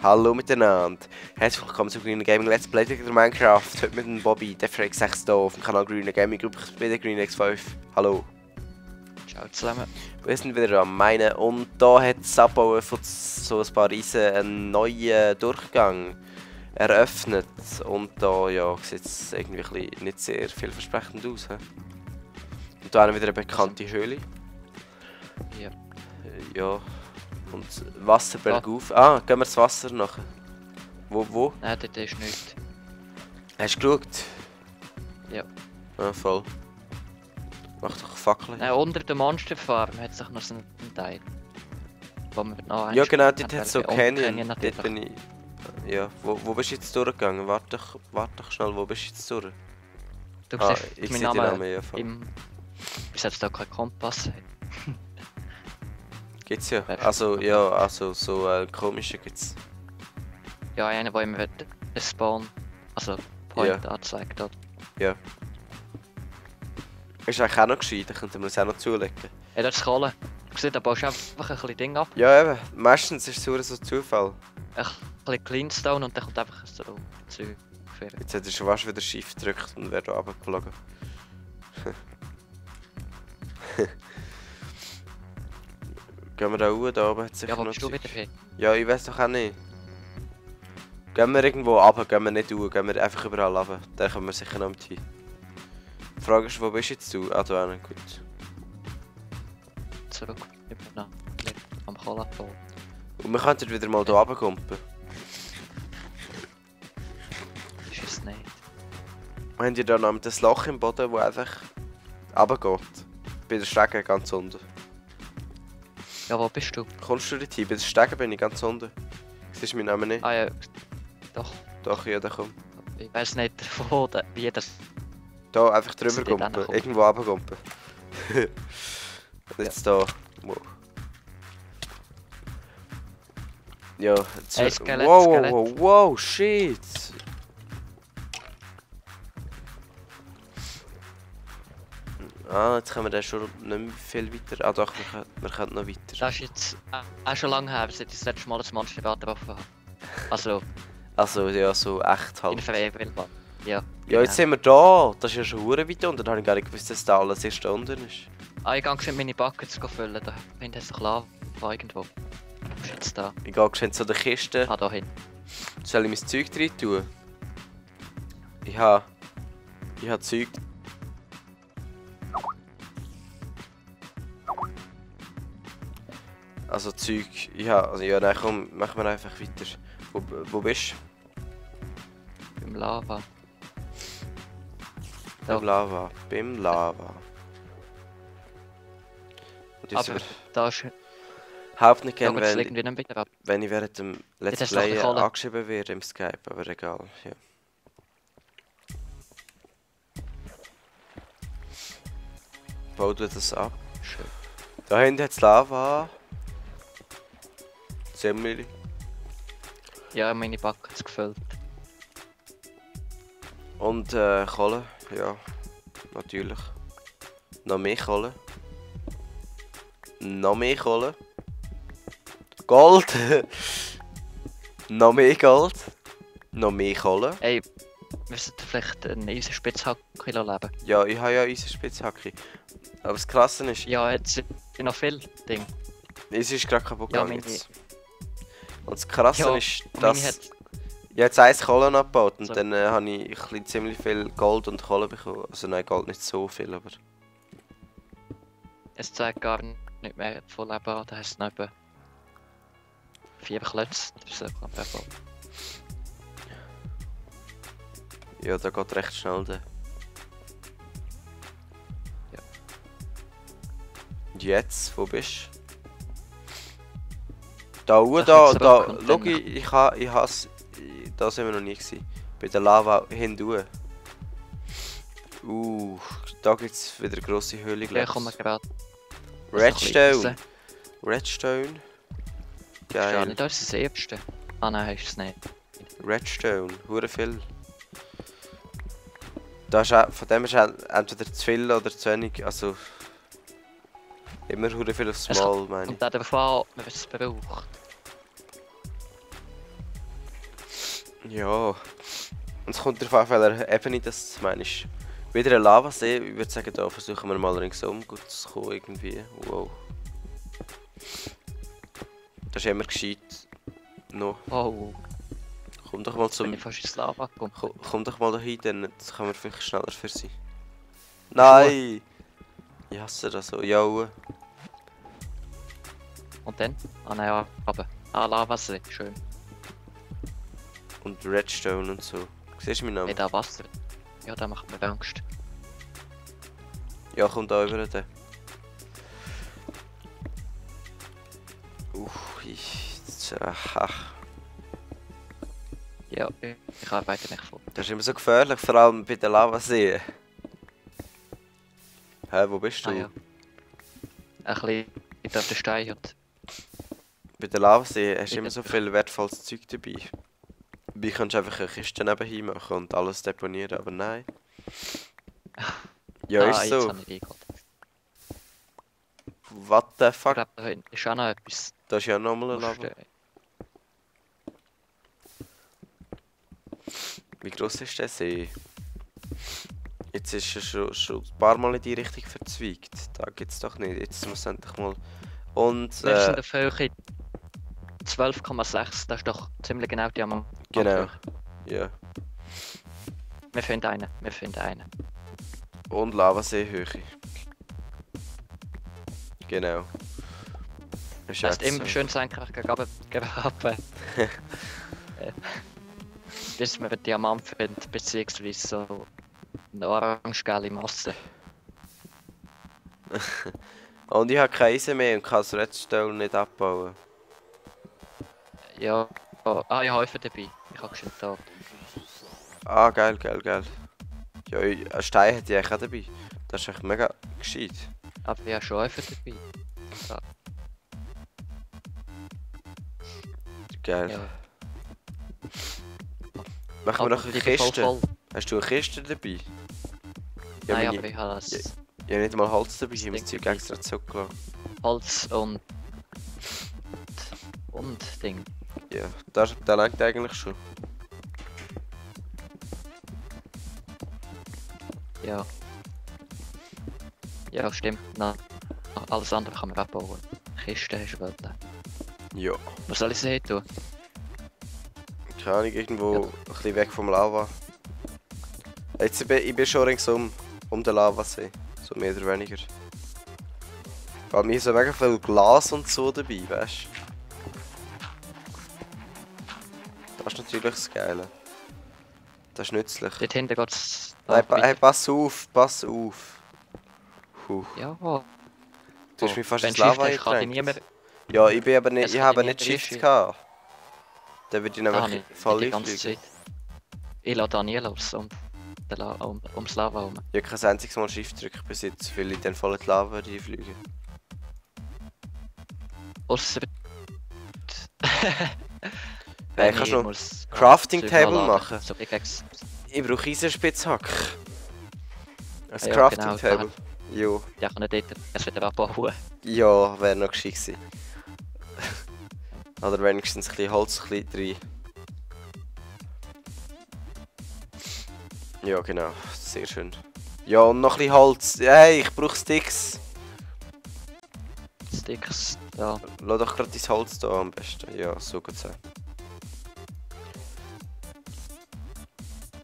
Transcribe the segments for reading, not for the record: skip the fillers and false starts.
Hallo miteinander. Herzlich willkommen zu Grüner Gaming Let's Play der Minecraft. Heute mit dem Bobby, der Frex6 hier auf dem Kanal Grüner Gaming Group. Ich bin der GreenX5. Hallo. Ciao zusammen. Wir sind wieder am Meinen und da hat das Abbauen von so ein paar Riesen einen neuen Durchgang eröffnet. Und da ja, sieht es irgendwie ein bisschen nicht sehr vielversprechend aus. He? Und da haben wir wieder eine bekannte Höhle. Ja. Ja. Und Wasser bergauf. Ah, gehen wir das Wasser nachher. Wo? Nein, dort ist nichts. Hast du geschaut? Ja. Ah, voll. Mach doch Fackeln. Nein, unter der Monsterfarm hat sich noch so einen Teil. Wo man noch Ja genau, dort hat es so Canyon. Dort bin ich... Ja, wo bist du jetzt durchgegangen? Warte doch schnell, wo bist du jetzt durch? Du Ah, siehst ich meinen sehe den Namen Namen, ja voll. Bis jetzt da kein Kompass. Gibt's ja. Also, ja, also so komische gibt's. Ja, einer, wo immer den Spawn, also Point anzeigt hat. Ja. Ist eigentlich auch noch gescheit, dann könnten wir es auch noch zulegen. Ja, das ist Kohle. Du siehst, da baust du einfach ein bisschen Ding ab. Ja eben, meistens ist es so ein Zufall. Ein bisschen Cleanstone und dann kommt einfach so Zeug. Jetzt hat er schon fast wieder Shift gedrückt und wäre da runtergeflogen. Gehen wir da hoch, da oben hat sich Ja, wo noch bist du Zeug. wieder hin? Ja, ich weiß doch auch nicht. Gehen wir irgendwo runter, gehen wir nicht hoch, gehen wir einfach überall runter. Dann kommen wir sicher noch mit hin. Die Frage ist, wo bist jetzt du? Ah, da hinten, gut. Zurück. Ich bin noch am Kohlabau. Und wir könnten wieder mal hier runterkumpen. Ist es nicht. Wir haben ja da noch das Loch im Boden, das einfach runtergeht. Bei der Stege ganz unten. Ja, wo bist du? Kommst du dort hin? Bei der Stege bin ich ganz unten. Siehst du meinen Namen nicht? Ah ja, doch. Doch, ja, da komm. Ich weiß nicht, wo, wie das... Da einfach drüber dort kumpen, hinkommen. irgendwo runterkumpen. Und jetzt da. Wow. Ja, jetzt... Hey, Skelett, wow, Skelett. wow, shit! Ah, jetzt können wir dann schon nicht mehr viel weiter. Ah doch, wir können noch weiter. Das ist jetzt auch schon lange her, seit ich das letzte Mal das Monster getroffen habe. Also, Also ja, so echt in halt. der Verwebelbahn. Ja. Ja, jetzt sind wir da. Das ist ja schon hure weit unten. Dann habe ich gar nicht gewusst, dass da alles erst da unten ist. Ah, ich gehe meine Buckets füllen. Da hinten ist doch Lava irgendwo. Du bist jetzt da. Ich gehe geschwind zu der Kiste. Ah, da hin. Soll ich mein Zeug rein tun? Ich habe Zeug. Also Zeug. Also ja, nein, komm, machen wir einfach weiter. Wo bist du? Beim Lava. Beim Lava. Beim Lava. Und jetzt Aber da ist... überhaupt nicht Da gerne, geht es irgendwie nicht wieder ab. wenn ich während dem Let's hast du doch Play die Kohle. angeschrieben werde im Skype, aber egal. Ja. Bau du das ab. Schön. Da hinten hat es Lava. Semmel. Ja, meine Buckets gefüllt. Und Kohle. Ja, natürlich. Noch mehr Kohle. Noch mehr Kohle. Gold. Noch mehr Gold. Noch mehr Kohle. Ey, wir sollten vielleicht einen Eisenspitzhacke leben. Ja, ich habe ja unsere Spitzhacke. Aber das Krasse ist, Ja, jetzt sind noch viel Ding. es ist gerade kaputt Ja, gegangen meine- jetzt. Und das Krasse Ja, ist, meine dass... hat... Ich habe jetzt 1 Kohle abgebaut und So. dann habe ich ein bisschen ziemlich viel Gold und Kohle bekommen. Also nein, Gold nicht so viel, aber... Es zeigt gar nicht mehr voll Leben an, da hast du noch etwa 4 Klötze. Das ist einfach voll. Ja, da geht recht schnell der. Ja. Und jetzt, wo bist du? Da oben, Da da, kommt schau, dann- ich has... Da sind wir noch nie gewesen. Bei der Lava hinten. Da gibt es wieder eine grosse Höhle, Ja, glaube kommen ich. gerade. Redstone. Redstone. Ja, Geil. nicht das erste. Ah nein, ist es nicht. Redstone. Hure viel. Da ist auch, von dem ist auch entweder zu viel oder zu wenig. Also... Immer hure viel aufs Es Mal, meine ich. Und dann davon, wenn man es braucht. Ja. Und es kommt darauf an, welcher Ebene das du meinst. Wieder ein Lavasee, ich würde sagen, da versuchen wir mal ringsum gut zu kommen irgendwie. Wow. Das ist immer gescheit. No. Oh, Komm doch mal bin zum... ich fast ins Lava gekommen. Komm doch mal dahin, dann können wir vielleicht schneller für sein. Nein! Ich hasse das so. Ja. Und dann? Ah nein, ja, aber. Ah, Lavasee, schön. Und Redstone und so. Siehst du meinen Namen? Hey, da Wasser. Ja, da macht mir Angst. Ja, komm da über den. Ach. Ja, ich arbeite mich vor. Das ist immer so gefährlich, vor allem bei den Lavaseen. Hä, wo bist du? Ah ja. Ein bisschen auf den Stein und... Bei den Lavaseen hast du Bitte. immer so viel wertvolles Zeug dabei. Dabei kannst du einfach eine Kiste nebenhin machen und alles deponieren, aber nein. Ja, ah, ist jetzt so. habe ich eingeholt. What the Ich fuck? glaube, da hinten ist auch noch etwas. Da ist ja nochmal ein Musst Lava. du- Wie gross ist der See? Jetzt ist er schon ein paar Mal in die Richtung verzweigt. Da gibt's doch nicht. Jetzt muss endlich mal. Und Wir sind auf Höhe 12,6. Das ist doch ziemlich genau die am genau. Ja. Wir finden einen. Wir finden einen. Und Lavaseehöhe. Genau. Ist Das ist jetzt immer so. schön sein, gegen ab. Bis man einen Diamant findet, beziehungsweise so eine orange-gelbe Masse. Und ich habe kein Eisen mehr und kann das Redstone nicht abbauen. Ja. Oh, ah, ich habe Häufen dabei. Ich habe schon da. Ah, geil. Ja, ein Stein hätte ich eigentlich auch dabei. Das ist echt mega gescheit. Aber ich habe schon Häufen dabei. Geil. Ja. Machen wir Aber noch eine die bin voll Kiste? voll. Hast du eine Kiste dabei? Ja, Nein, meine- aber ich habe das Ja. Ich habe nicht mal Holz dabei, Das ich habe das Ding Zeug extra zurückgelassen. Holz und Ding. Ja, das reicht eigentlich schon. Ja. Ja, stimmt. Na, alles andere kann man abbauen. Kiste hast du wollen. Ja. Was soll ich sehen tun? Keine Ahnung, irgendwo Ja. ein bisschen weg vom Lava. Jetzt, ich bin schon ringsum um den Lavasee. So mehr oder weniger. Vor allem hier so mega viel Glas und so dabei, weißt du? Das ist natürlich das Geile. Das ist nützlich. Dort hinten geht's. Nein, hey, pass auf. Puh. Ja, wo? Du hast mich fast Wenn ins Lava Shift hast, kann ich nie eingetränkt. mehr. Ja, ich bin aber nicht, Es ich kann habe ich nicht nicht Shift reinschießen. gehabt. Dann würde ich Da habe nämlich ich voll die ganze einfliegen. Zeit. Ich lasse Daniel ums Lava herum. Ich habe kein einziges Mal Shift drücken bis jetzt, weil ich dann voll in die Lava reinfliege. Ausser. Hey, kannst du noch muss Crafting Zeug Table nachladen. machen? So Pickaxe. Ich brauche Eisenspitzhack. Ein Ja, Crafting genau, Table. Jo. Ja, kann ich dort es wieder abbauen. Ja, wäre noch gescheit gewesen. Oder wenigstens ein bisschen Holz ein bisschen rein. Ja, genau. Sehr schön. Ja, und noch ein bisschen Holz. Hey, ich brauche Sticks. Sticks, ja. Lass doch gerade dein Holz da am besten. Ja, so gut sein.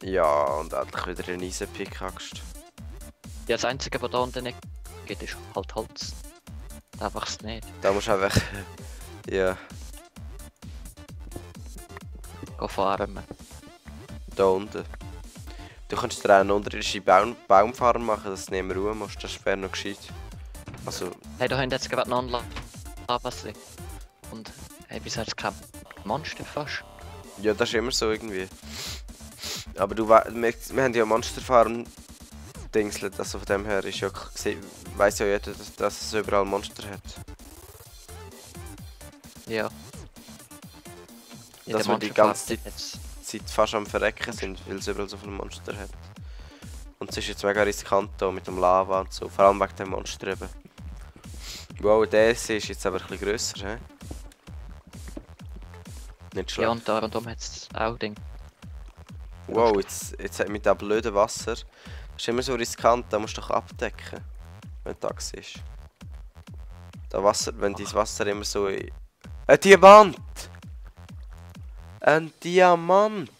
Ja, und endlich wieder eine Eisenpickaxe. Ja, das Einzige, was da unten nicht geht, ist halt Holz. Da wächst nicht. Da musst du einfach. Ja, Geh farmen. da unten. Du kannst dir auch eine unterirdische Baumfarm machen, dass du nicht mehr ruhen musst. Das wäre noch gescheit. Also, Hey, da haben jetzt gerade noch einen Lavasee. Und hey, bis jetzt kein Monster fast. ja, das ist immer so irgendwie. Aber wir haben ja Monsterfarm dingselt, also von dem her ist ja weiss ja jeder, dass es überall Monster hat. Ja. Dass wir die ganze Zeit fast am Verrecken sind, weil es überall so viele Monster hat. Und es ist jetzt mega riskant hier mit dem Lava und so, vor allem wegen dem Monster eben. Wow, der See ist jetzt aber ein bisschen grösser, hä? Nicht Ja, schlecht. und da rundum hat es auch Ding. Wow, jetzt hat mit dem blöden Wasser. Das ist immer so riskant, da musst du doch abdecken. Wenn du da siehst. Da Wasser, wenn dein Wasser immer so. Ein Diamant! Ein Diamant!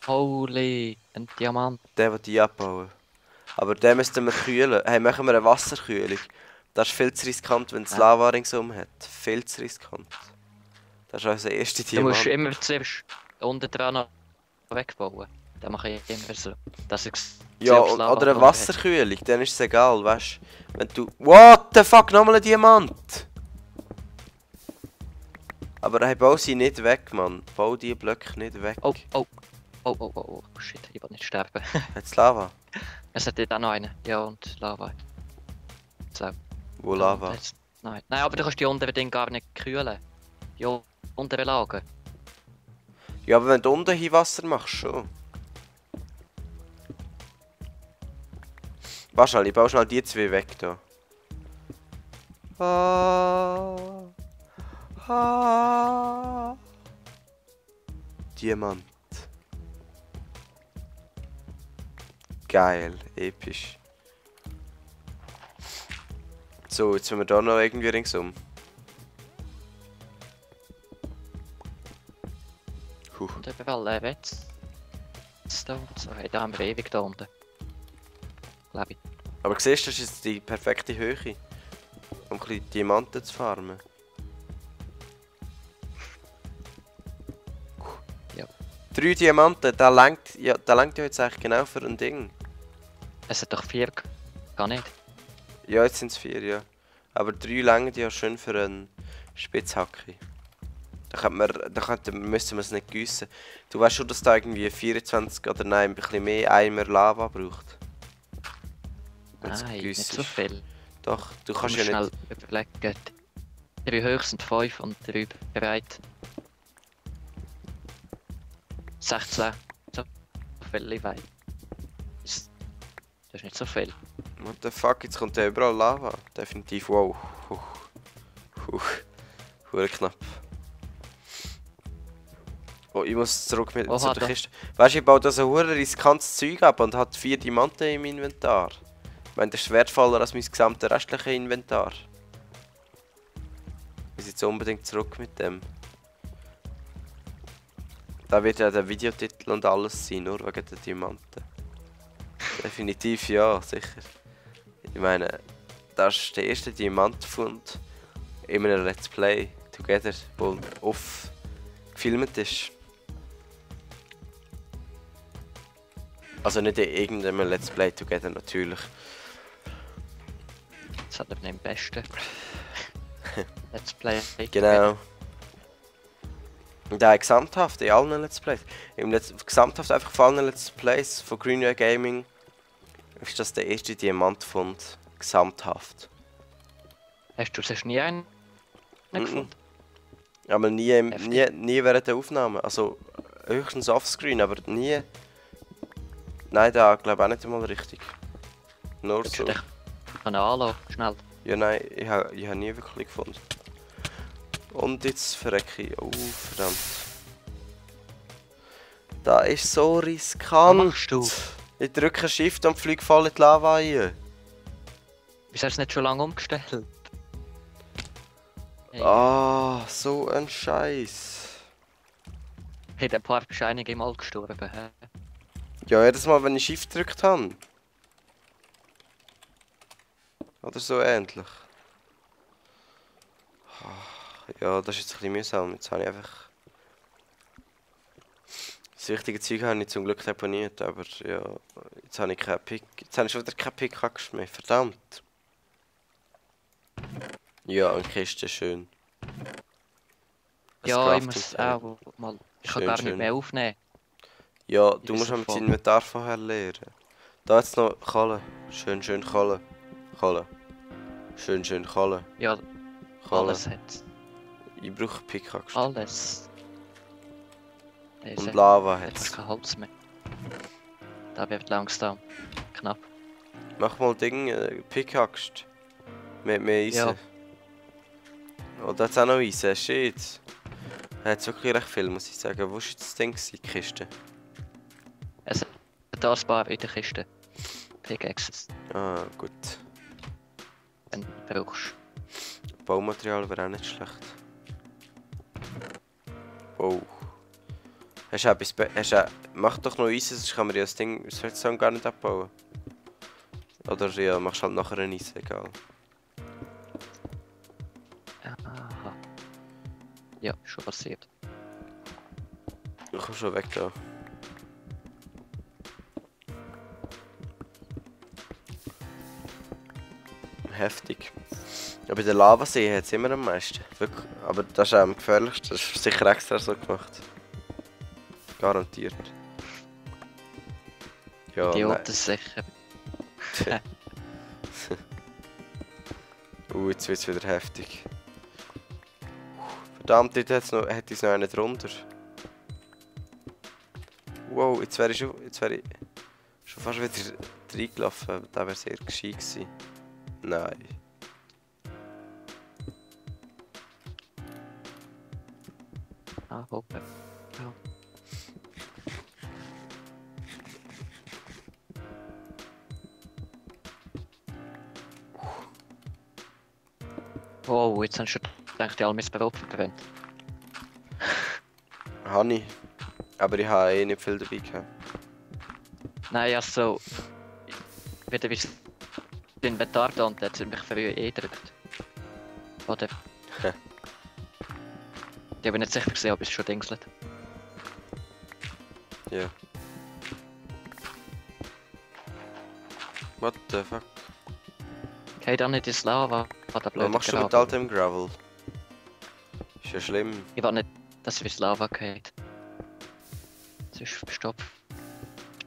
Holy, ein Diamant. Der will die abbauen. Aber den müssten wir kühlen. Hey, machen wir eine Wasserkühlung. Das ist viel zu riskant, wenn es Ja. Lava ringsum hat. Viel zu riskant. Das ist unser erster Du musst Diamant. immer zuerst unten dran noch wegbauen. Dann mache ich immer so. Dass ich Ja, zuerst Lava oder eine drunter Wasserkühlung, dann ist es egal, weißt du. Wenn du. What the fuck, nochmal ein Diamant! Aber hey, bau sie nicht weg, Mann. Bau die Blöcke nicht weg. hat. Oh, shit, ich will nicht sterben. Hat's Lava? Es hat dort auch noch einen. Ja, und Lava. So. Wo Lava? Und jetzt- Nein. Nein, aber du kannst die unteren Dinge gar nicht kühlen. Die unteren Lagen. Ja, aber wenn du unten hin Wasser machst, schon. Warte schnell, ich baue schnell die zwei weg da. Diamant. Geil, episch. So, jetzt sind wir da noch irgendwie ringsum. Und überall Wetz. Da und so. Hey, da haben wir ewig da unten. Glaube ich. Aber siehst du, das ist jetzt die perfekte Höhe, um ein bisschen Diamanten zu farmen. Ja. 3 Diamanten, da langt ja jetzt eigentlich genau für ein Ding. Es hat doch 4. Gar nicht. Ja, jetzt sind es 4, ja. Aber 3 langen ja schön für einen Spitzhacke. Müssen wir es nicht gießen. Du weißt schon, dass da irgendwie 24 oder nein, ein bisschen mehr Eimer Lava braucht. Wenn's Nein, gegossen nicht so ist. viel. Doch, du Du kannst musst ja schnell nicht. überlegen. 3 hoch sind 5 und 3 bereit. 16. So viel weit. Das ist nicht so viel. What the fuck, jetzt kommt ja überall Lava. Definitiv, wow. Hure knapp. Oh, ich muss zurück mit Oha, zu der da. Kiste. Weißt du, ich baue da so hure riskantes Zeug ab und hat 4 Diamanten im Inventar. Ich meine, das ist wertvoller als mein gesamtes restliches Inventar. Ich muss jetzt unbedingt zurück mit dem. Da wird ja der Videotitel und alles sein, nur wegen der Diamanten. Definitiv ja, sicher. Ich meine, das ist der erste Diamantfund in einem Let's Play Together, wo oft gefilmt ist. Also nicht in irgendeinem Let's Play Together natürlich. Das hat aber nicht im besten. Let's Play. Genau. Und auch gesamthaft in allen Let's Plays. Gesamthaft einfach von allen Let's Plays von Greenway Gaming ist das der erste Diamantfund. Gesamthaft. Hast du sonst nie einen gefunden? Aber nie Heftig. während der Aufnahme. Also höchstens offscreen, aber nie. Nein, da glaube ich auch nicht einmal richtig. Nur so. Ich kann anlassen, schnell. Ja, nein, ich habe nie wirklich gefunden. Und jetzt verrecke ich. Oh, verdammt. Da ist so riskant. Was machst du? Ich drücke Shift und fliege voll in die Lava rein. Wieso hast du es nicht schon lange umgestellt? Hey, Ah, so ein Scheiß. hey, der Paar ist einige Mal gestorben. Hä? Ja, jedes Mal, wenn ich Shift gedrückt habe. Oder so ähnlich. Ja, das ist jetzt ein bisschen mühsam. Jetzt habe ich einfach. Das wichtige Zeug habe ich zum Glück deponiert, aber ja, jetzt habe ich keinen Pick. Jetzt habe ich schon wieder keinen Pickaxe mehr, verdammt. Ja, eine Kiste, schön. Ein Ja, ich Crafting muss Table. auch mal. Ich Schön, kann gar schön. nicht mehr aufnehmen. Ja, Ich du bin musst so auch mit voll. deinem Inventar vorher leeren. Da jetzt noch Kohle. Schön, schön Kohle. Kohle. Schön, schön Kohle. Ja, Kohle. alles hat. Ich brauche Pickaxe. Alles. Und Lava Jetzt hast hat's. du kein Holz mehr. Da wird langsam. Knapp. Mach mal Ding, Pickaxe. Mit mehr Eisen. Ja. Oh, da hat's auch noch Eisen. Shit. Da hat's wirklich recht viel, muss ich sagen. Wo ist jetzt das Ding, die Kiste? da ein paar in der Kiste. Pickaxes, Ah, gut. wenn du brauchst. Baumaterial wäre auch nicht schlecht. Oh. Hast du etwas... Mach doch noch Eisen, sonst kann man ja das Ding... Das Redstone gar nicht abbauen. Oder ja, machst halt nachher ein Eisen, egal. Aha. Ja, schon passiert. Ich komm schon weg da. Heftig. Ja, bei der Lavasee hat es immer am meisten. Wirklich. Aber das ist auch am gefährlichsten. Das ist sicher extra so gemacht. Garantiert. Ja, Idioten sicher. Jetzt wird es wieder heftig. Verdammt, dort hätte ich noch einen drunter. Wow, jetzt wäre ich schon fast wieder reingelaufen. Das wäre sehr gescheit gewesen. Nein. Ah, hoppe. Ja. Wow, jetzt hast du gedacht, ich all mein Brot verbrennt. Habe ich. Aber ich habe eh nicht viel dabei gehabt. Nein, also... Wieder wie das Inventar da und hat mich früher gedrückt. Oder? Ich habe nicht sicher gesehen, ob es schon dingselt. Ja. What the fuck? Geh dann nicht ins Lava. Was machst du mit all dem Gravel? Ist ja schlimm. Ich will nicht, dass es ins Lava geht. Sonst verstopft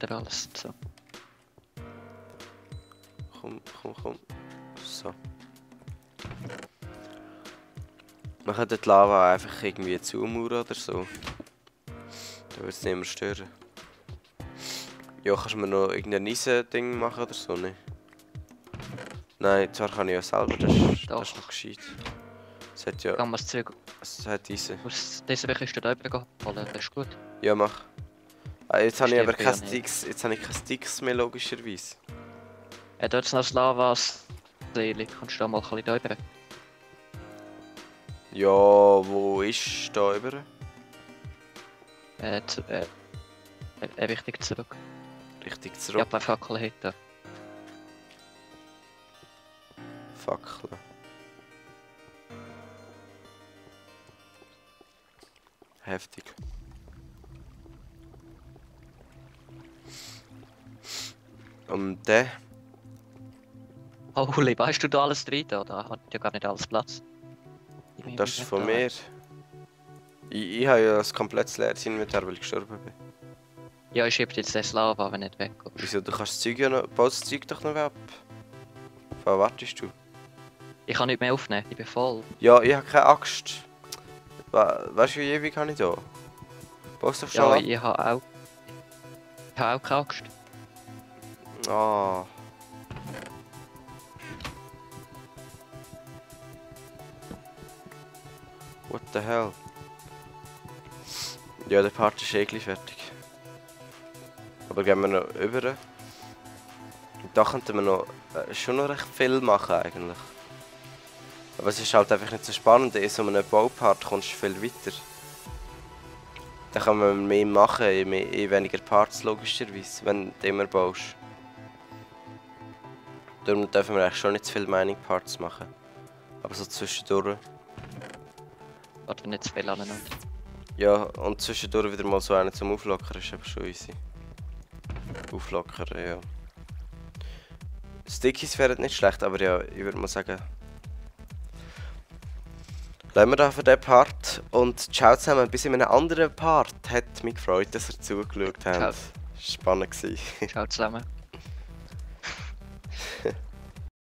er alles so. Komm. So. Man könnte die Lava einfach irgendwie zumauern oder so. Da würde es nicht mehr stören. Ja, kannst du mir noch irgendein Eisen-Ding machen oder so? Nicht? Nein, zwar kann ich ja selber, das ist noch gescheit. Es hat ja... Kann man das Zeug Es hat Eisen. aus dieser Kiste da oben holen, das ist gut. Ja, mach. Ah, jetzt habe ich aber Stimmt, keine ja nicht. Sticks. Jetzt habe ich keine Sticks mehr, logischerweise. Dort ist noch das Lava-Seele. Kannst du da mal ein bisschen da rüber? Ja, wo ist da über? Richtig zurück. Richtig Ich zurück. hab eine Fackel hinter. Fackeln. Heftig. Und der? Holy, weißt du da alles drin? Da hat ja gar nicht alles Platz. Das ist von mir. Ich habe ja ein komplettes leeres Inventar, weil ich gestorben bin. Ja, ich schieb jetzt das Lava, wenn nicht weggeht. Wieso? Du kannst das Zeug ja noch... Baust das Zeug doch noch ab. Was wartest du? Ich kann nicht mehr aufnehmen, ich bin voll. Ja, ich habe keine Axt. Weißt du, wie ewig habe ich da? Baust du doch schon Ja, ab? ich habe auch... Ich habe auch keine Angst. Ah. What the hell? Ja, der Part ist gleich fertig. Aber gehen wir noch über. Und da könnten wir noch, schon noch recht viel machen eigentlich. Aber es ist halt einfach nicht so spannend. In so einem Baupart kommst du viel weiter. Da kann man mehr machen, je weniger Parts logischerweise, wenn du immer baust. Darum dürfen wir eigentlich schon nicht zu viele Mining Parts machen. Aber so zwischendurch. Oder nicht zu viel aneinander. Ja, und zwischendurch wieder mal so einen zum Auflockern ist aber schon easy. Auflockern, ja. Stickies wären nicht schlecht, aber ja, ich würde mal sagen... Lassen wir da für diesen Part und ciao zusammen, bis in einem anderen Part. Hat mich gefreut, dass ihr zugeschaut habt. Ciao. Spannend gewesen. Ciao zusammen.